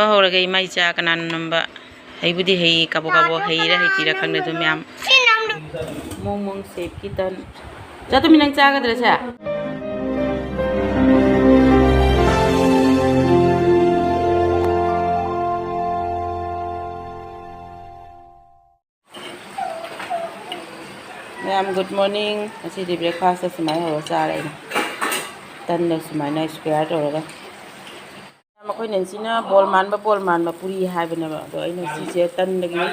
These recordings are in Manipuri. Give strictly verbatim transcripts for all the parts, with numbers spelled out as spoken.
ꯍꯧꯔꯒ ꯏꯃꯥ ꯏꯆꯥ ꯀꯅꯥꯅ ꯅꯝꯕ? ꯍꯩꯕꯨꯗꯤ ꯍꯩ, ꯀꯥꯕꯣꯛ ꯀꯥꯕꯣꯛ ꯍꯩꯔ ꯍꯩꯇ꯭ꯔꯤꯔ ꯈꯪꯗꯦ, ꯑꯗꯨ ꯃꯌꯥꯝ꯫ ꯃꯣꯡ ꯃꯣꯡ ꯁꯦꯞꯀꯤ ꯇꯟ꯫ ꯆꯥꯇꯣꯝꯕꯤ, ꯅꯪ ꯆꯥꯒꯗ꯭ꯔꯥ ꯁꯦ? ꯃꯌꯥꯝ, good morning꯫ ꯉꯁꯤꯗꯤ breakfast ꯁꯨꯃꯥꯏꯅ ꯍꯧꯔ ꯆꯥꯔꯦ ꯑꯩꯅ꯫ ꯇꯟꯗ ꯁꯨꯃꯥꯏꯅ square ꯇꯧꯔꯒ꯫ ꯃꯈꯣꯏ ꯅꯦꯟꯁꯤꯅ ꯕꯣꯜ ꯃꯥꯟꯕ, ꯕꯣꯜ ꯃꯥꯟꯕ ꯄꯨꯔꯤ ꯍꯥꯏꯕꯅꯦꯕ꯫ ꯑꯗꯣ ꯑꯩꯅ ꯁꯤꯁꯦ ꯇꯟꯗꯒꯤ,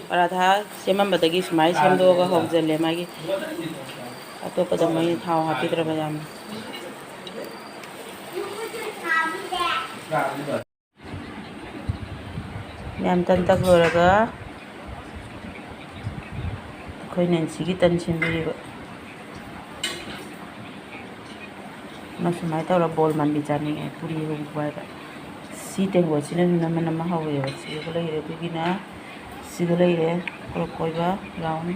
ꯄꯔꯥꯊꯥ ꯁꯦꯝꯃꯝꯕꯗꯒꯤ ꯁꯨꯃꯥꯏꯅ ꯁꯦꯝꯗꯣꯛꯑꯒ ꯍꯧꯖꯜꯂꯦ ꯃꯥꯒꯤ꯫ ꯑꯇꯣꯞꯄꯗ ꯃꯣꯏꯅ ꯊꯥꯎ ꯍꯥꯞꯄꯤꯗ꯭ꯔꯕ ꯌꯥꯝꯅ꯫ ꯃꯌꯥꯝ ꯇꯟ ꯇꯛ ꯂꯣꯏꯔꯒ ꯑꯩꯈꯣꯏ ꯅꯦꯟꯁꯤꯒꯤ ꯇꯟ ꯁꯦꯝꯕꯤꯔꯤꯕ꯫ ꯃꯥ ꯁꯨꯃꯥꯏꯅ ꯇꯧꯔ ꯕꯣꯜ ꯃꯥꯟꯕꯤ ꯆꯥꯅꯤꯡꯉꯦ, ꯄꯨꯔꯤ ꯍꯧꯕ ꯍꯥꯏꯕ꯫ ꯁꯤ ꯇꯦꯡꯀꯣꯠꯁꯤꯅꯁꯨ ꯅꯝꯃ ꯅꯝꯃ ꯍꯧꯋꯦꯕ꯫ ꯁꯤꯒ ꯂꯩꯔꯦ, ꯑꯗꯨꯒꯤꯅ ꯁꯤꯒ ꯂꯩꯔꯦ, ꯀꯣꯏꯔꯞ ꯀꯣꯏꯕ round꯫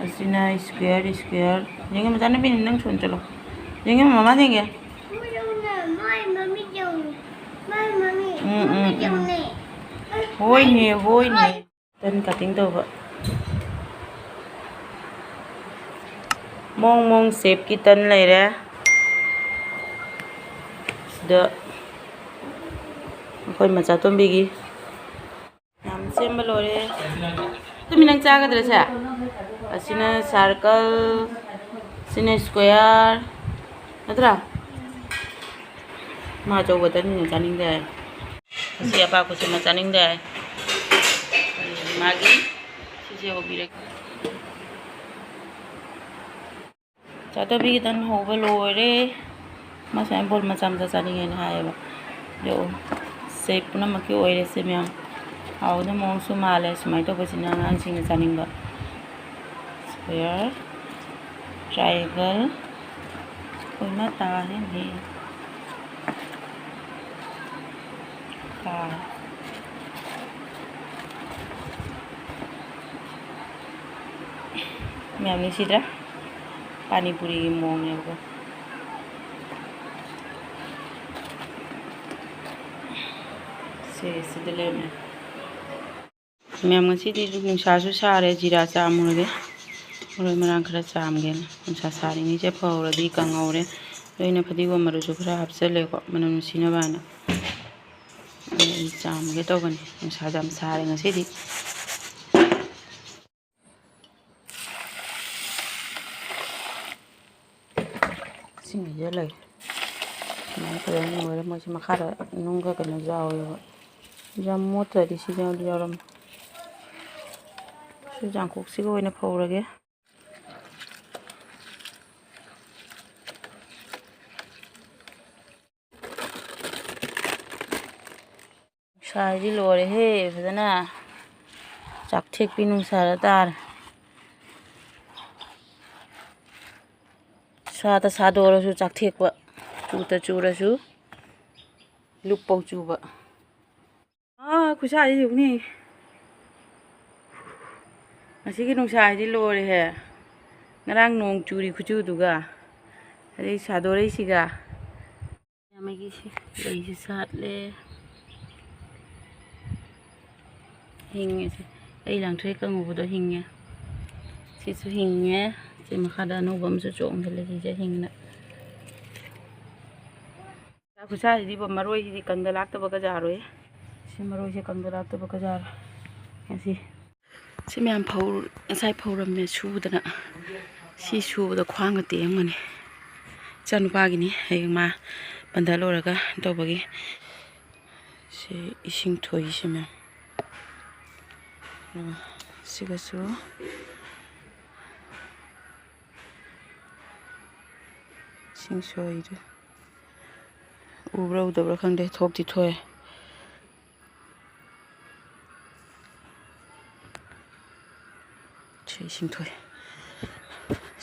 ꯑꯁꯤꯅ square, square꯫ ꯌꯦꯡꯉꯦ ꯃꯆꯥꯅꯨꯄꯤ, ꯅꯪ ꯁꯣꯝ ꯆꯠꯂꯣ꯫ ꯌꯦꯡꯉꯦ ꯃꯃꯥ, ꯌꯦꯡꯉꯦ꯫ ꯃꯣꯏꯗꯧꯅ, ꯃꯥꯏ ꯃꯃꯤꯠ ꯌꯧꯅ, ꯃꯥꯏ ꯃꯃꯤꯠ, ꯎꯝ, ꯎꯝ, ꯃꯃꯤꯠ ꯎꯝ꯫ ꯌꯧꯅ꯫ ꯍꯣꯏꯅꯦ, ꯍꯣꯏꯅꯦ꯫ ꯇꯟ cutting ꯇꯧꯕ꯫ ꯃꯑꯣꯡ ꯃꯑꯣꯡ shapeꯀꯤ ꯇꯟ ꯂꯩꯔꯦ꯫ ꯁꯤꯗ ꯑꯩꯈꯣꯏ ꯃꯆꯥꯇꯣꯝꯕꯤꯒꯤ ꯌꯥꯝ ꯁꯦꯝꯕ ꯂꯣꯏꯔꯦ꯫ ꯇꯨꯃꯤ, ꯅꯪ ꯆꯥꯒꯗ꯭ꯔꯥ ꯁꯦ? ꯑꯁꯤꯅ circle, ꯁꯤꯅ square, ꯅꯠꯇ꯭ꯔꯥ? ꯃꯥ ꯑꯆꯧꯕ ꯇꯟꯅꯤꯅ ꯆꯥꯅꯤꯡꯗꯦ ꯍꯥꯏ꯫ ꯑꯁꯤ ꯑꯄꯥꯛꯄꯁꯤꯃ ꯆꯥꯅꯤꯡꯗꯦ ꯍꯥꯏ꯫ ꯃꯥꯒꯤ ꯁꯤꯁꯦ ꯍꯧꯕꯤꯔꯒꯦ꯫ ꯆꯥꯇꯣꯝꯕꯤꯒꯤ ꯇꯟ ꯍꯧꯕ ꯂꯣꯏꯔꯦ꯫ ꯃꯥ ꯁꯨꯃꯥꯏꯅ ꯕꯣꯜ ꯃꯆꯥ ꯃꯆꯥ ꯆꯥꯅꯤꯡꯉꯦꯅ ꯍꯥꯏꯌꯦꯕ꯫ ꯑꯗꯣ shape ꯄꯨꯝꯅꯃꯛꯀꯤ ꯑꯣꯏꯔꯦ ꯁꯦ ꯃꯌꯥꯝ꯫ ꯍꯥꯎꯒꯗꯕ ꯃꯑꯣꯡꯁꯨ ꯃꯥꯜꯂꯦ꯫ ꯁꯨꯃꯥꯏꯅ ꯇꯧꯕꯁꯤꯅ ꯑꯉꯥꯡꯁꯤꯡꯅ ꯆꯥꯅꯤꯡꯕ꯫ Square, triangle, ꯑꯩꯈꯣꯏ ꯃꯇꯥ ꯍꯦꯟꯕꯤ꯫ ꯀꯥ꯫ ꯃꯌꯥꯝ ꯅꯨꯡꯁꯤꯗ꯭ꯔꯥ? ꯄꯥꯅꯤ ꯄꯨꯔꯤꯒꯤ ꯃꯑꯣꯡꯅꯦꯕꯀꯣ꯫ ꯁꯦ, ꯁꯤꯗ ꯂꯩꯔꯝꯃꯦ꯫ ꯃꯌꯥꯝ, ꯉꯁꯤꯗꯤ ꯅꯨꯡꯁꯥꯁꯨ ꯁꯥꯔꯦ, ꯖꯤꯔꯥ ꯆꯥꯝꯃꯨꯔꯒꯦ꯫ ꯃꯔꯣꯏ ꯃꯔꯥꯡ ꯈꯔ ꯆꯥꯝꯒꯦꯅ꯫ ꯅꯨꯡꯁꯥ ꯁꯥꯔꯤꯉꯩꯁꯦ ꯐꯧꯔꯗꯤ ꯀꯪꯍꯧꯔꯦ꯫ ꯑꯗꯣ ꯑꯩꯅ ꯐꯗꯤꯒꯣꯝ ꯃꯔꯨꯁꯨ ꯈꯔ ꯍꯥꯞꯆꯜꯂꯦꯀꯣ, ꯃꯅꯝ ꯅꯨꯡꯁꯤꯅꯕ ꯍꯥꯏꯅ꯫ ꯑꯗꯣ ꯑꯩ ꯆꯥꯝꯒꯦ ꯇꯧꯕꯅꯤ, ꯅꯨꯡꯁꯥꯁꯨ ꯌꯥꯝ ꯁꯥꯔꯦ ꯉꯁꯤꯗꯤ꯫ ꯏꯁꯤꯡ ꯍꯩꯖꯤꯜꯂꯒꯦ꯫ ꯁꯨꯃꯥꯏꯅ ꯐꯖꯅ ꯅꯣꯏꯔꯦ꯫ ꯃꯣꯏꯁꯦ ꯃꯈꯥꯗ ꯅꯨꯡꯒ ꯀꯩꯅꯣ ꯌꯥꯎꯋꯦꯕ꯫ ꯌꯥꯝ ꯃꯣꯠꯇ꯭ꯔꯗꯤ ꯁꯤ ꯌꯥꯎꯗꯤ ꯌꯥꯎꯔꯝꯃꯦ꯫ ꯆꯨꯖꯥꯡꯈꯣꯛꯁꯤꯒ ꯑꯣꯏꯅ ꯐꯧꯔꯒꯦ꯫ ꯅꯨꯡꯁꯥꯁꯤꯗꯤ ꯂꯣꯏꯔꯦꯍꯦ, ꯐꯖꯅ ꯆꯥꯛꯊꯦꯛꯄꯤ ꯅꯨꯡꯁꯥꯗ ꯇꯥꯔꯦ꯫ ꯁꯥꯗ ꯁꯥꯗꯣꯔꯁꯨ ꯆꯥꯛꯊꯦꯛꯄ, ꯆꯨꯗ ꯆꯨꯔꯁꯨ ꯂꯨꯞꯄꯧ ꯆꯨꯕ꯫ ꯑꯥ, ꯈꯨꯠꯁꯥꯁꯤ ꯌꯦꯡꯉꯨꯅꯦ꯫ ꯉꯁꯤꯒꯤ ꯅꯨꯡꯁꯥꯁꯤꯗꯤ ꯂꯣꯏꯔꯦꯍꯦ꯫ ꯉꯔꯥꯡ ꯅꯣꯡ ꯆꯨꯔꯤ ꯈꯨꯆꯨꯗꯨꯒ, ꯑꯗꯩ ꯁꯥꯗꯣꯔꯛꯏꯁꯤꯒ꯫ ꯃꯩꯒꯤꯁꯤ ꯂꯩꯁꯤ ꯁꯥꯠꯂꯦ꯫ ꯍꯤꯡꯉꯦ ꯁꯤ꯫ ꯑꯩ ꯂꯥꯡꯊ꯭ꯔꯩ ꯀꯪꯉꯨꯕꯗꯣ ꯍꯤꯡꯉꯦ꯫ ꯁꯤꯁꯨ ꯍꯤꯡꯉꯦ꯫ ꯁꯤ ꯃꯈꯥꯗ ꯑꯅꯧꯕ ꯑꯃꯁꯨ ꯆꯣꯡꯁꯤꯜꯂꯦ, ꯁꯤꯁꯦ ꯍꯤꯡꯅ꯫ ꯆꯥꯛ ꯈꯨꯠꯁꯥꯁꯤꯗꯤꯕ, ꯃꯔꯣꯏꯁꯤꯗꯤ ꯀꯪꯗ ꯂꯥꯛꯇꯕꯒ ꯌꯥꯔꯣꯏ꯫ ꯁꯤ ꯃꯔꯣꯏꯁꯦ ꯀꯪꯗ ꯂꯥꯛꯇꯕꯒ ꯌꯥꯔꯣꯏ꯫ ꯉꯁꯤ ꯁꯤ ꯃꯌꯥꯝ ꯐꯧ-, ꯉꯁꯥꯏ ꯐꯧꯔꯝꯃꯦ ꯁꯨꯗꯅ꯫ ꯁꯤ ꯁꯨꯕꯗ ꯈ꯭ꯋꯥꯡꯒ ꯇꯦꯛꯑꯝꯒꯅꯤ꯫ ꯏꯆꯥꯅꯨꯄꯥꯒꯤꯅꯤ, ꯍꯌꯦꯡ ꯃꯥ ꯄꯟꯊ ꯂꯣꯏꯔꯒ ꯇꯧꯕꯒꯤ꯫ ꯁꯤ ꯏꯁꯤꯡ ꯊꯣꯛꯏꯁꯤ ꯃꯌꯥꯝ꯫ ꯑꯗꯨꯒ ꯁꯤꯒꯁꯨ ꯏꯁꯤꯡ ꯁꯣꯏꯔꯦ꯫ ꯎꯕ꯭ꯔꯥ ꯎꯗꯕ꯭ꯔꯥ ꯈꯪꯗꯦ, ꯊꯣꯛꯇꯤ ꯊꯣꯛꯑꯦ꯫ ꯁꯤ ꯏꯁꯤꯡ ꯊꯣꯛꯑꯦ꯫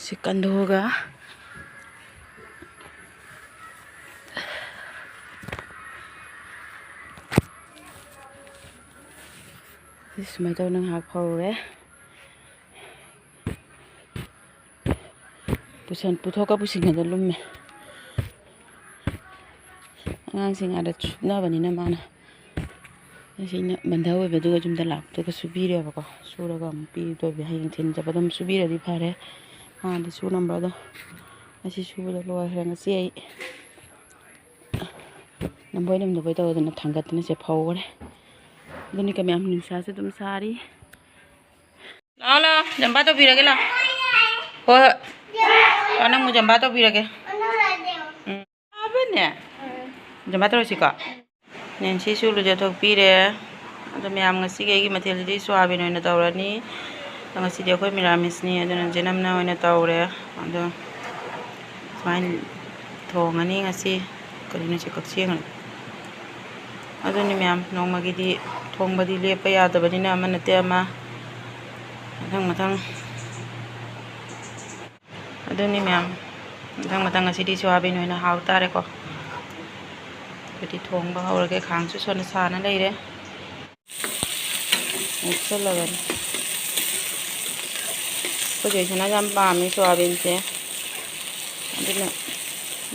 ꯁꯤ ꯀꯟꯗꯣꯛꯑꯒ ꯁꯤ ꯁꯨꯃꯥꯏꯅ ꯇꯧꯅ ꯉꯥꯏꯍꯥꯛ ꯐꯧꯔꯦ꯫ ꯄꯨꯁꯟ-, ꯄꯨꯊꯣꯛꯀ ꯄꯨꯁꯤꯟꯒꯗ ꯂꯨꯝꯃꯦ꯫ ꯑꯉꯥꯡꯁꯤꯡ ꯑꯥꯗ ꯁꯨꯞꯅꯕꯅꯤꯅ ꯃꯥꯅ ꯉꯁꯤ ꯑꯩꯅ ꯕꯟꯙ ꯑꯣꯏꯕꯗꯨꯒ ꯌꯨꯝꯗ ꯂꯥꯛꯄꯗꯨꯒ ꯁꯨꯕꯤꯔꯦꯕꯀꯣ꯫ ꯁꯨꯔꯒ ꯑꯃꯨꯛ ꯄꯤꯗꯣꯏꯕꯤ꯫ ꯍꯌꯦꯡ ꯊꯤꯟ ꯆꯠꯄꯗ ꯑꯃꯨꯛ ꯁꯨꯕꯤꯔꯗꯤ ꯐꯔꯦ꯫ ꯃꯥꯗꯤ ꯁꯨ ꯅꯝꯕꯔꯗꯣ ꯉꯁꯤ ꯁꯨꯕꯗꯣ ꯂꯣꯏꯈ꯭ꯔꯦ꯫ ꯉꯁꯤ ꯑꯩ ꯅꯝꯕꯣꯏ ꯅꯝꯗꯕꯣꯏ ꯇꯧꯗꯅ ꯊꯥꯡꯒꯠꯇꯅ ꯁꯦ ꯐꯧꯈ꯭ꯔꯦ꯫ ꯑꯗꯨꯅꯤ ꯀ ꯃꯌꯥꯝ ꯅꯨꯡꯁꯥꯁꯨ ꯑꯗꯨꯝ ꯁꯥꯔꯤ꯫ ꯂꯥꯛꯑꯣ, ꯂꯥꯛꯑꯣ, ꯖꯝꯕꯥ ꯇꯧꯕꯤꯔꯒꯦ, ꯂꯥꯛꯑꯣ꯫ ꯍꯣꯏ, ꯍꯣꯏ꯫ ꯂꯥꯛꯑꯣ, ꯅꯪ ꯑꯃꯨꯛ ꯖꯝꯕꯥ ꯇꯧꯕꯤꯔꯒꯦ꯫ ꯎꯝ꯫ ꯐꯕꯅꯦ꯫ ꯖꯝꯕꯥ ꯇꯧꯔꯁꯤꯀꯣ꯫ ꯅꯦꯟꯁꯤꯁꯨ ꯂꯨꯖꯊꯣꯛꯄꯤꯔꯦ꯫ ꯑꯗꯣ ꯃꯌꯥꯝ, ꯉꯁꯤꯒꯤ ꯑꯩꯒꯤ ꯃꯊꯦꯜꯁꯤꯗꯤ ꯁꯣꯌꯥꯕꯤꯟ ꯑꯣꯏꯅ ꯇꯧꯔꯅꯤ꯫ ꯑꯗꯣ ꯉꯁꯤꯗꯤ ꯑꯩꯈꯣꯏ ꯃꯤꯔꯥꯃꯤꯁꯅꯤ, ꯑꯗꯨꯅ ꯖꯦꯅꯝꯅ ꯑꯣꯏꯅ ꯇꯧꯔꯦ꯫ ꯑꯗꯣ ꯁꯨꯃꯥꯏꯅ ꯊꯣꯡꯉꯅꯤ ꯉꯁꯤ꯫ ꯀꯔꯤꯅꯣ ꯁꯤ ꯀꯛꯆꯦꯡꯅ? ꯑꯗꯨꯅꯤ ꯃꯌꯥꯝ, ꯅꯣꯡꯃꯒꯤꯗꯤ ꯊꯣꯡꯕꯗꯤ ꯂꯦꯞꯄ ꯌꯥꯗꯕꯅꯤꯅ ꯑꯃ ꯅꯠꯇꯦ ꯑꯃ ꯃꯊꯪ ꯃꯊꯪ꯫ ꯑꯗꯨꯅꯤ ꯃꯌꯥꯝ, ꯃꯊꯪ ꯃꯊꯪ ꯉꯁꯤꯗꯤ ꯁꯣꯌꯥꯕꯤꯟ ꯑꯣꯏꯅ ꯍꯥꯎ ꯇꯥꯔꯦꯀꯣ꯫ ꯑꯗꯨꯗꯤ ꯊꯣꯡꯕ ꯍꯧꯔꯒꯦ꯫ ꯈꯥꯡꯁꯨ ꯁꯣꯟꯅ ꯁꯥꯅ ꯂꯩꯔꯦ꯫ ꯃꯦꯠꯁꯤꯜꯂꯕꯅꯤ꯫ ꯑꯩꯈꯣꯏ ꯖꯣꯏꯁꯅꯥ ꯌꯥꯝ ꯄꯥꯝꯃꯦ ꯁꯣꯌꯥꯕꯤꯟꯁꯦ꯫ ꯑꯗꯨꯅ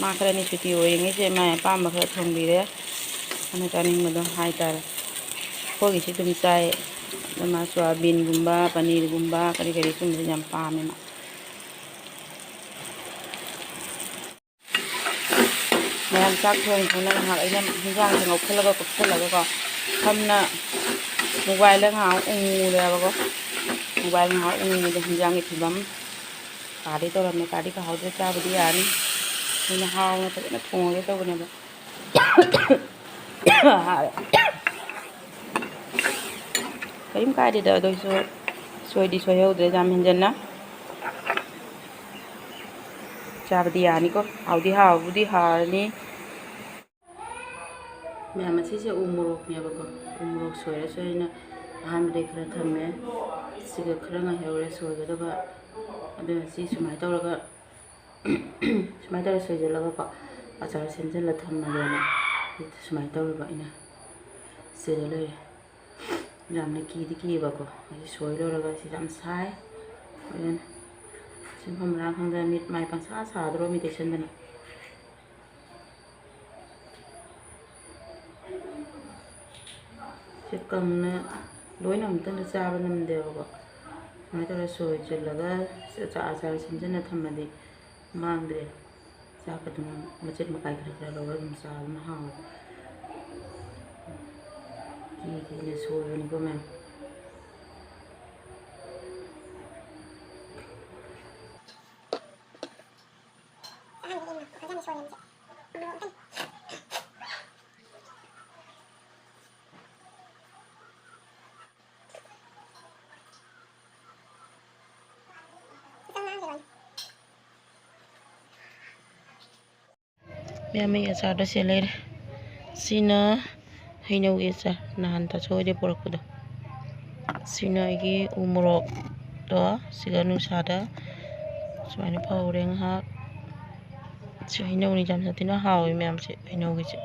ꯃꯥ ꯈꯔꯅꯤ ꯁꯨꯇꯤ ꯑꯣꯏꯔꯤꯉꯩꯁꯦ ꯃꯥꯏ ꯑꯄꯥꯝꯕ ꯈꯔ ꯊꯣꯡꯕꯤꯔꯦ꯫ ꯃꯥꯅ ꯆꯥꯅꯤꯡꯕꯗꯣ ꯍꯥꯏꯇꯥꯔꯦ꯫ ꯑꯩꯈꯣꯏꯒꯤꯁꯨ ꯑꯗꯨꯝ ꯆꯥꯏ꯫ ꯑꯗꯣ ꯃꯥ ꯁꯣꯌꯥꯕꯤꯟꯒꯨꯝꯕ, ꯄꯅꯤꯔꯒꯨꯝꯕ, ꯀꯔꯤ ꯀꯔꯤ ꯁꯨꯝꯕꯁꯦ ꯌꯥꯝ ꯄꯥꯝꯃꯦ ꯃꯥ꯫ ꯃꯌꯥꯝ ꯆꯥꯛ ꯊꯣꯡ ꯊꯣꯡꯅ ꯉꯥꯏꯍꯥꯛ ꯑꯩꯅ ꯍꯤꯟꯖꯥꯡꯁꯦ ꯉꯧꯈꯠꯂꯒ ꯀꯨꯞꯁꯜꯂꯒꯀꯣ, ꯁꯝꯅ ꯃꯣꯕꯥꯏꯜꯗ ꯉꯥꯏꯍꯥꯛ ꯎꯪꯉꯨꯔꯦꯕꯀꯣ꯫ ꯃꯣꯕꯥꯏꯜ ꯉꯥꯏꯍꯥꯛ ꯎꯪꯉꯤꯉꯩꯗ ꯍꯤꯟꯖꯥꯡꯒꯤ ꯐꯤꯕꯝ ꯀꯥꯗꯤ ꯇꯧꯔꯝꯃꯦ꯫ ꯀꯥꯗꯤ ꯀꯥꯍꯧꯗ꯭ꯔꯦ, ꯆꯥꯕꯗꯤ ꯌꯥꯔꯅꯤ꯫ ꯑꯩꯅ ꯍꯥꯎꯅ ꯐꯖꯅ ꯊꯣꯡꯉꯒꯦ ꯇꯧꯕꯅꯦꯕ꯫ ꯀꯔꯤꯝ ꯀꯥꯏꯗꯦꯗ, ꯑꯗꯨꯏꯁꯨ ꯁꯣꯏꯗꯤ ꯁꯣꯏꯍꯧꯗ꯭ꯔꯦ ꯌꯥꯝ ꯍꯦꯟꯖꯟꯅ꯫ ꯆꯥꯕꯗꯤ ꯌꯥꯅꯤꯀꯣ꯫ ꯍꯥꯎꯗꯤ ꯍꯥꯎꯕꯨꯗꯤ ꯍꯥꯎꯔꯅꯤ꯫ ꯃꯌꯥꯝ, ꯑꯁꯤꯁꯦ ꯎ ꯃꯣꯔꯣꯛꯅꯦꯕꯀꯣ꯫ ꯎ ꯃꯣꯔꯣꯛ ꯁꯣꯏꯔ ꯁꯣꯏꯔ ꯑꯩꯅ ꯑꯍꯥꯟꯕꯗꯩ ꯈꯔ ꯊꯝꯃꯦ꯫ ꯁꯤꯒ ꯈꯔ ꯉꯥꯏꯍꯧꯔꯦ ꯁꯣꯏꯒꯗꯕ꯫ ꯑꯗꯨꯅ ꯁꯤ ꯁꯨꯃꯥꯏꯅ ꯇꯧꯔꯒ ꯁꯨꯃꯥꯏꯅ ꯇꯧꯔ ꯁꯣꯏꯁꯤꯜꯂꯒꯀꯣ, ꯑꯆꯥꯔ ꯁꯦꯝꯖꯤꯜꯂ ꯊꯝꯃꯒꯦꯅ ꯁꯨꯃꯥꯏꯅ ꯇꯧꯔꯒ ꯑꯩꯅ ꯁꯤꯗ ꯂꯩꯔꯦ꯫ ꯌꯥꯝꯅ ꯀꯤꯗꯤ ꯀꯤꯌꯦꯕꯀꯣ꯫ ꯑꯩ ꯁꯣꯏ ꯂꯣꯏꯔꯒ ꯁꯤ ꯌꯥꯝ ꯁꯥꯏ꯫ ꯍꯣꯔꯦꯟ ꯁꯤꯟꯐꯝ ꯃꯔꯥꯡ ꯈꯪꯗꯅ ꯃꯤꯠ ꯃꯥꯏ ꯄꯪꯁꯥ ꯁꯥꯗ꯭ꯔꯣ ꯃꯤ ꯇꯩꯁꯟꯗꯅ꯫ ꯀꯪꯅ ꯂꯣꯏꯅ ꯑꯃꯨꯛꯇꯪꯗ ꯆꯥꯕ ꯉꯝꯗꯦꯕꯀꯣ꯫ ꯁꯨꯃꯥꯏꯅ ꯇꯧꯔꯒ ꯁꯣꯏ ꯆꯜꯂꯒ ꯑꯆꯥ-, ꯑꯆꯥꯔ ꯁꯦꯝꯖꯤꯟꯅ ꯊꯝꯃꯗꯤ ꯃꯥꯡꯗ꯭ꯔꯦ꯫ ꯆꯥꯛ ꯑꯗꯨꯝ ꯃꯆꯦꯠ ꯃꯀꯥꯏ ꯈꯔ ꯈꯔ ꯂꯧꯔꯒ ꯑꯗꯨꯝ ꯆꯥꯕꯅ ꯍꯥꯎꯋꯦ꯫ ꯀꯤ ꯀꯤꯅ ꯁꯣꯏꯕꯅꯤꯀꯣ ꯃꯌꯥꯝ꯫ ꯃꯌꯥꯝ, ꯑꯩ ꯑꯆꯥꯔꯗꯣ ꯁꯤ ꯂꯩꯔꯦ꯫ ꯁꯤꯅ ꯍꯩꯅꯧꯒꯤ ꯑꯆꯥꯔ, ꯅꯍꯥꯟ ꯇꯥꯆꯧ ꯍꯣꯏꯗꯩ ꯄꯨꯔꯛꯄꯗꯣ꯫ ꯁꯤꯅ ꯑꯩꯒꯤ ꯎ ꯃꯣꯔꯣꯛꯇꯣ, ꯁꯤꯒ ꯅꯨꯡꯁꯥꯗ ꯁꯨꯃꯥꯏꯅ ꯐꯧꯔꯦ ꯉꯥꯏꯍꯥꯛ꯫ ꯁꯤ ꯍꯩꯅꯧꯅꯤ, ꯌꯥꯝ ꯁꯥꯊꯤꯅ ꯍꯥꯎꯋꯤ ꯃꯌꯥꯝꯁꯦ, ꯍꯩꯅꯧꯒꯤꯁꯦ꯫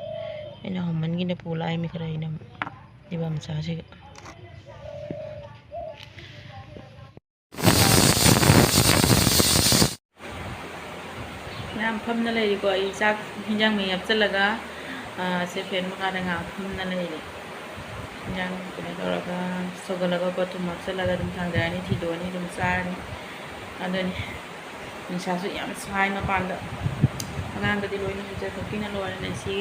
ꯑꯩꯅ ꯍꯥꯎꯃꯟꯒꯤꯅ ꯄꯨ ꯂꯥꯛꯏꯃꯤ ꯈꯔ, ꯑꯩꯅ ꯑꯃꯨꯛ ꯂꯩꯕꯥꯛ ꯃꯆꯥꯁꯤꯒ꯫ ꯃꯌꯥꯝ ꯐꯝꯅ ꯂꯩꯔꯤꯀꯣ꯫ ꯑꯩ ꯆꯥꯛ ꯍꯤꯟꯖꯥꯡ ꯃꯍꯤ ꯍꯥꯞꯆꯤꯜꯂꯒ, ꯑ, ꯁꯦ ꯐꯦꯟ ꯃꯈꯥꯗ ꯉꯥꯏꯍꯥꯛ ꯐꯝꯅ ꯂꯩꯔꯦ꯫ ꯍꯤꯟꯖꯥꯡ ꯀꯩꯅꯣ ꯇꯧꯔꯒ, ꯁꯧꯒꯠꯂꯒꯀꯣ, ꯊꯨꯝ ꯍꯥꯞꯆꯤꯜꯂꯒ ꯑꯗꯨꯝ ꯊꯥꯡꯗꯔꯅꯤ, ꯊꯤꯗꯣꯛꯑꯅꯤ, ꯑꯗꯨꯝ ꯆꯥꯔꯅꯤ꯫ ꯑꯗꯨꯅꯤ꯫ ꯅꯨꯡꯁꯥꯁꯨ ꯌꯥꯝ ꯁꯥꯏ ꯃꯄꯥꯟꯗ꯫ ꯑꯉꯥꯡꯒꯗꯤ ꯂꯣꯏꯅ ꯂꯨꯖꯊꯣꯛꯄꯤꯅ ꯂꯣꯏꯔꯦ ꯉꯁꯤ꯫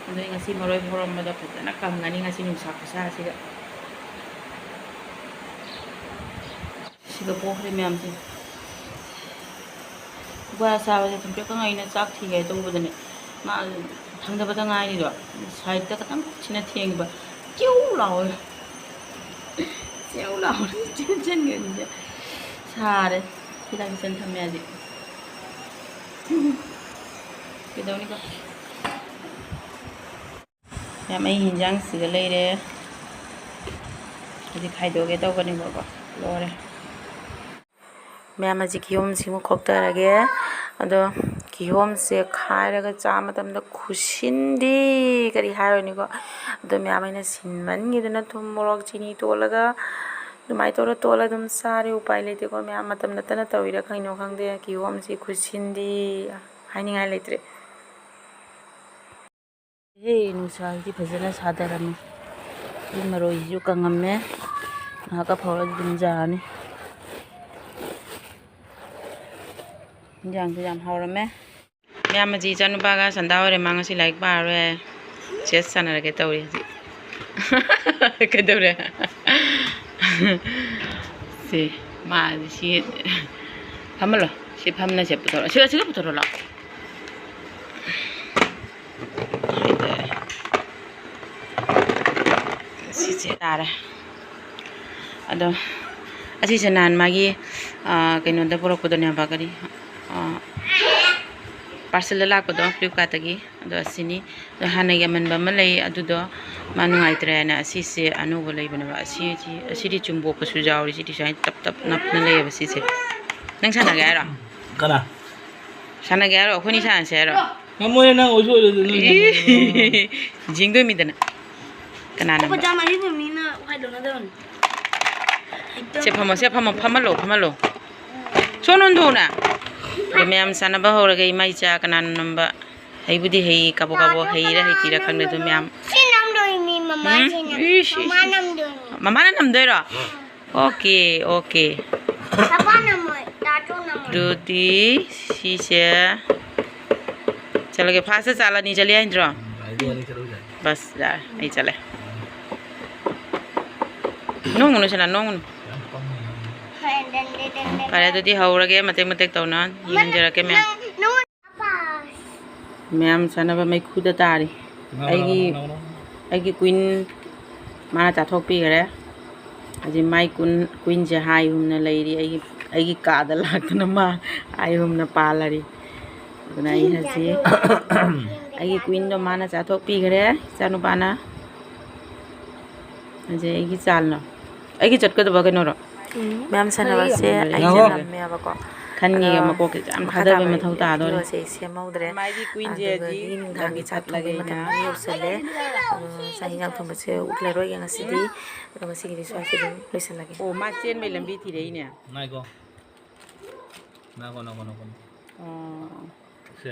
ꯑꯗꯩ ꯉꯁꯤ ꯃꯔꯣꯏ ꯐꯧꯔꯝꯕꯗꯣ ꯐꯖꯅ ꯀꯪꯉꯅꯤ ꯉꯁꯤ ꯅꯨꯡꯁꯥ ꯈꯨꯁꯥꯁꯤꯒ꯫ ꯁꯤꯒ ꯄꯣꯛꯈ꯭ꯔꯦ ꯃꯌꯥꯝꯁꯦ꯫ ꯎꯕꯥ ꯆꯥꯕꯁꯦ ꯊꯨꯝꯄ꯭ꯔꯦꯛꯀ ꯉꯥꯏꯅ ꯆꯥꯛ ꯊꯤꯒꯦ ꯇꯧꯕꯗꯅꯦ, ꯃꯥ ꯊꯥꯡꯗꯕꯗ ꯉꯥꯏꯔꯤꯗꯣ, ꯁꯥꯏꯗꯠꯇ ꯈꯇꯪ ꯁꯤꯅ ꯊꯦꯡꯕ꯫ ꯆꯦꯎ ꯂꯥꯎꯋꯦ꯫ ꯆꯦꯎ ꯂꯥꯎꯔꯦ, ꯆꯦꯟꯁꯤꯟꯒꯅꯤꯁꯦ꯫ ꯁꯥꯔꯦ꯫ ꯁꯤꯗ ꯀꯤꯆꯟ ꯊꯝꯃꯦ ꯍꯧꯖꯤꯛ꯫ ꯀꯩꯗꯧꯅꯤꯀꯣ? ꯃꯌꯥꯝ, ꯑꯩ ꯍꯤꯟꯖꯥꯡ ꯁꯤꯗ ꯂꯩꯔꯦ꯫ ꯍꯧꯖꯤꯛ ꯈꯥꯏꯗꯣꯛꯑꯒꯦ ꯇꯧꯕꯅꯦꯕꯀꯣ꯫ ꯂꯣꯏꯔꯦ꯫ ꯃꯌꯥꯝ, ꯍꯧꯖꯤꯛ ꯀꯤꯍꯣꯝꯁꯤꯃꯨꯛ ꯈꯣꯛꯊꯔꯒꯦ꯫ ꯑꯗꯣ ꯀꯤꯍꯣꯝꯁꯦ ꯈꯥꯏꯔꯒ ꯆꯥ ꯃꯇꯝꯗ ꯈꯨꯁꯤꯟꯗꯤ ꯀꯔꯤ ꯍꯥꯏꯔꯨꯅꯤꯀꯣ꯫ ꯑꯗꯣ ꯃꯌꯥꯝ, ꯑꯩꯅ ꯁꯤꯟꯃꯟꯈꯤꯗꯅ ꯊꯨꯝ, ꯃꯣꯔꯣꯛ, ꯆꯤꯅꯤ ꯇꯣꯠꯂꯒ ꯑꯗꯨꯃꯥꯏꯅ ꯇꯧꯔ ꯇꯣꯠꯂ ꯑꯗꯨꯝ ꯆꯥꯔꯦ꯫ ꯎꯄꯥꯏ ꯂꯩꯇꯦꯀꯣ ꯃꯌꯥꯝ, ꯃꯇꯝ ꯅꯠꯇꯅ ꯇꯧꯔꯤꯔꯥ ꯀꯩꯅꯣ ꯈꯪꯗꯦ꯫ ꯀꯤꯍꯣꯝꯁꯤ ꯈꯨꯁꯤꯟꯗꯤ ꯍꯥꯏꯅꯤꯡꯉꯥꯏ ꯂꯩꯇ꯭ꯔꯦ꯫ ꯍꯦ, ꯅꯨꯡꯁꯥꯁꯤꯗꯤ ꯐꯖꯅ ꯁꯥꯗꯔꯝꯃꯤ꯫ ꯃꯔꯣꯏꯁꯤꯁꯨ ꯀꯪꯉꯝꯃꯦ꯫ ꯉꯥꯏꯍꯥꯛꯀ ꯐꯧꯔꯗꯤ ꯑꯗꯨꯝ ꯌꯥꯔꯅꯤ꯫ ꯏꯟꯖꯥꯡꯁꯨ ꯌꯥꯝ ꯍꯥꯎꯔꯝꯃꯦ꯫ ꯃꯌꯥꯝ, ꯑꯁꯤ ꯏꯆꯥꯅꯨꯄꯥꯒ ꯁꯟꯗꯥ ꯑꯣꯏꯔꯦ, ꯃꯥ ꯉꯁꯤ ꯂꯥꯏꯔꯤꯛ ꯄꯥꯔꯔꯣꯏ ꯍꯥꯏ꯫ ꯆꯦꯁ ꯁꯥꯟꯅꯔꯒꯦ ꯇꯧꯔꯤ ꯍꯧꯖꯤꯛ꯫ ꯀꯩꯗꯧꯔꯦ? ꯁꯤ, ꯃꯥ ꯁꯤ ꯐꯝꯍꯜꯂꯣ꯫ ꯁꯤ ꯐꯝꯅ ꯁꯦ ꯄꯨꯊꯣꯔꯛꯑꯣ꯫ ꯁꯤ, ꯑꯁꯤꯒ ꯄꯨꯊꯣꯔꯛꯑꯣ ꯂꯥꯎ꯫ ꯍꯥꯏꯇꯥꯔꯦ꯫ ꯁꯤꯁꯦ ꯇꯥꯔꯦ꯫ ꯑꯗꯣ ꯑꯁꯤꯁꯦ ꯅꯍꯥꯟ ꯃꯥꯒꯤ, ꯑꯥ, ꯀꯩꯅꯣꯗ ꯄꯨꯔꯛꯄꯗꯨꯅꯦꯕ, ꯀꯔꯤ, ꯑꯥ, parcel ꯗ ꯂꯥꯛꯄꯗꯣ, Flipkart ꯇꯒꯤ꯫ ꯑꯗꯣ ꯑꯁꯤꯅꯤ꯫ ꯑꯗꯣ ꯍꯥꯟꯅꯒꯤ ꯑꯃꯟꯕ ꯑꯃ ꯂꯩ, ꯑꯗꯨꯗꯣ ꯃꯥ ꯅꯨꯡꯉꯥꯏꯇ꯭ꯔꯦꯅ ꯑꯁꯤꯁꯦ ꯑꯅꯧꯕ ꯂꯩꯕꯅꯦꯕ꯫ ꯑꯁꯤ, ꯑꯁꯤꯗꯤ ꯆꯨꯝꯕꯣꯛꯄꯁꯨ ꯌꯥꯎꯔꯤ꯫ ꯁꯤꯗꯤ ꯁꯨꯃꯥꯏꯅ ꯇꯞ ꯇꯞ ꯅꯞꯅ ꯂꯩꯌꯦꯕ ꯁꯤꯁꯦ꯫ ꯅꯪ ꯁꯥꯟꯅꯒꯦ ꯍꯥꯏꯔꯣ? ꯀꯅꯥ? ꯁꯥꯟꯅꯒꯦ ꯍꯥꯏꯔꯣ? ꯑꯩꯈꯣꯏꯅꯤ ꯁꯥꯟꯅꯁꯦ ꯍꯥꯏꯔꯣ? ꯉꯝꯃꯣꯏ, ꯅꯪ ꯑꯣꯏꯁꯨ ꯑꯣꯏꯔꯣꯏꯗꯕ, ꯅꯪ ꯁꯥꯟꯅꯒꯦ ꯍꯥꯏꯔꯣ? ꯌꯦꯡꯗꯣꯏꯃꯤꯗꯅ꯫ ꯀꯅꯥꯅ? ꯄꯩꯁꯥ ꯃꯍꯤ ꯃꯃꯤꯅ ꯈ꯭ꯋꯥꯏ ꯂꯧꯅꯗꯕꯅꯤ꯫ ꯁꯦ ꯐꯝꯃꯣ, ꯁꯦ ꯐꯝꯃꯣ, ꯐꯝꯍꯜꯂꯣ, ꯐꯝꯍꯜꯂꯣ꯫ ꯁꯣ ꯅꯣꯟꯊꯣꯛꯎꯅ꯫ ꯑꯗ ꯃꯌꯥꯝ ꯆꯥꯅꯕ ꯍꯧꯔꯒ ꯏꯃꯥ ꯏꯆꯥ ꯀꯅꯥꯅ ꯅꯝꯕ? ꯍꯩꯕꯨꯗꯤ ꯍꯩ, ꯀꯥꯕꯣꯛ ꯀꯥꯕꯣꯛ ꯍꯩꯔ ꯍꯩꯇ꯭ꯔꯤꯔ ꯈꯪꯗꯦ ꯑꯗꯨ ꯃꯌꯥꯝ꯫ ꯁꯤ ꯅꯝꯗꯣꯏꯅꯤ, ꯃꯃꯥꯁꯤꯅ꯫ ꯎꯝ? ꯏꯁ, ꯏꯁ, ꯃꯃꯥ ꯏꯁ꯫ ꯅꯝꯗꯣꯏꯅꯤ꯫ ꯃꯃꯥꯅ ꯅꯝꯗꯣꯏꯔꯣ? Okay, okay. ꯄꯥꯄꯥ ꯅꯝꯃꯣꯏ, ꯇꯥꯇꯣ ꯅꯝꯃꯣꯏ꯫ ꯑꯗꯨꯗꯤ ꯁꯤꯁꯦ ꯆꯠꯂꯒꯦ꯫ ꯐꯥꯁꯇ ꯆꯥꯜ ꯑꯅꯤ ꯆꯠꯂꯤ ꯍꯥꯏ ꯅꯠꯇ꯭ꯔꯣ? ꯎꯝ, ꯑꯩꯗꯤ ꯑꯅꯤ ꯆꯠꯂꯨꯁꯦ꯫ ꯕꯁ, ꯌꯥꯔꯦ, ꯑꯩ ꯆꯠꯂꯦ꯫ ꯅꯣꯡꯉꯨꯅꯨ ꯁꯤꯅ, ꯅꯣꯡꯉꯨꯅꯨ꯫ ꯌꯥꯝ ꯄꯪꯉꯦ ꯅꯪ꯫ ꯐꯔꯦ, ꯑꯗꯨꯗꯤ ꯍꯧꯔꯒꯦ, ꯃꯇꯦꯛ ꯃꯇꯦꯛ ꯇꯧꯅ ꯌꯦꯡꯖꯔꯛꯀꯦ ꯃꯌꯥꯝ꯫ ꯅꯪ, ꯅꯪ ꯃꯌꯥꯝ ꯆꯥꯅꯕ ꯃꯩꯈꯨꯗ ꯇꯥꯔꯤ꯫ ꯂꯥꯎ, ꯂꯥꯎ, ꯑꯩꯒꯤ, ꯂꯥꯎ, ꯂꯥꯎ, ꯂꯥꯎ꯫ ꯑꯩꯒꯤ queen ꯃꯥꯅ ꯆꯥꯊꯣꯛꯄꯤꯈꯔꯦ꯫ ꯍꯧꯖꯤꯛ my queen, queen ꯁꯦ ꯍꯥꯏ ꯍꯨꯝꯅ ꯂꯩꯔꯤ꯫ ꯑꯩꯒꯤ, ꯑꯩꯒꯤ ꯀꯥꯗ ꯂꯥꯛꯇꯅ ꯃꯥ ꯍꯥꯏ ꯍꯨꯝꯅ ꯄꯥꯜꯂꯔꯤ꯫ ꯑꯗꯨꯅ ꯑꯩ ꯍꯧꯖꯤꯛ ꯑꯩꯒꯤ queen ꯗꯣ ꯃꯥꯅ ꯆꯥꯊꯣꯛꯄꯤꯈꯔꯦ, ꯏꯆꯥꯅꯨꯄꯥꯅ꯫ ꯍꯧꯖꯤꯛ ꯑꯩꯒꯤ ꯆꯥꯜꯅꯣ, ꯑꯩꯒꯤ ꯆꯠꯀꯗꯕ ꯀꯩꯅꯣꯔꯣ? ꯃꯌꯥꯝ ꯁꯥꯟꯅꯕꯁꯦ ꯑꯩꯁꯦ ꯉꯥꯏꯈꯣ꯫ ꯉꯝꯃꯦꯕꯀꯣ꯫ ꯈꯟꯒꯤꯒ ꯑꯗꯣ ꯃꯀꯣꯛꯀ ꯌꯥꯝ ꯃꯈꯥ ꯊꯥꯗꯕꯩ ꯇꯥꯕ ꯃꯊꯧ ꯇꯥꯗꯣꯔꯦ꯫ ꯚꯤꯗꯤꯑꯣꯁꯦ ꯑꯩ ꯁꯦꯝꯍꯧꯗ꯭ꯔꯦ꯫ ꯃꯥꯒꯤ queen ꯁꯦ ꯑꯗꯨꯒ ꯍꯧꯖꯤꯛ ꯅꯨꯡꯗꯥꯡꯒꯤ ꯂꯝꯕꯤ ꯆꯥꯛ ꯊꯣꯡꯕꯒꯤ ꯆꯠꯂꯒꯦꯅ꯫ ꯃꯇꯝ ꯌꯧꯁꯜꯂꯦ꯫ ꯑꯗꯣ ꯆꯥꯛ ꯏꯟꯖꯥꯡ ꯊꯣꯡꯕꯁꯦ ꯎꯠꯂꯔꯣꯏꯒꯦ ꯉꯁꯤꯗꯤ꯫ ꯑꯗꯣ ꯉꯁꯤꯒꯤꯗꯤ ꯁ꯭ꯋꯥꯏꯁꯤꯗ ꯑꯗꯨꯝ ꯂꯣꯏꯁꯜꯂꯒꯦ꯫ ꯑꯣ, ꯃꯥ ꯆꯦꯟꯕꯩ ꯂꯝꯕꯤ ꯊꯤꯔꯛꯏꯅꯦ꯫ ꯉꯥꯏꯈꯣ꯫ ꯉꯥꯏꯈꯣ, ꯉꯥꯏꯈꯣ, ꯉꯥꯏꯈꯣ꯫ ꯑꯣ꯫ ꯁꯦ꯫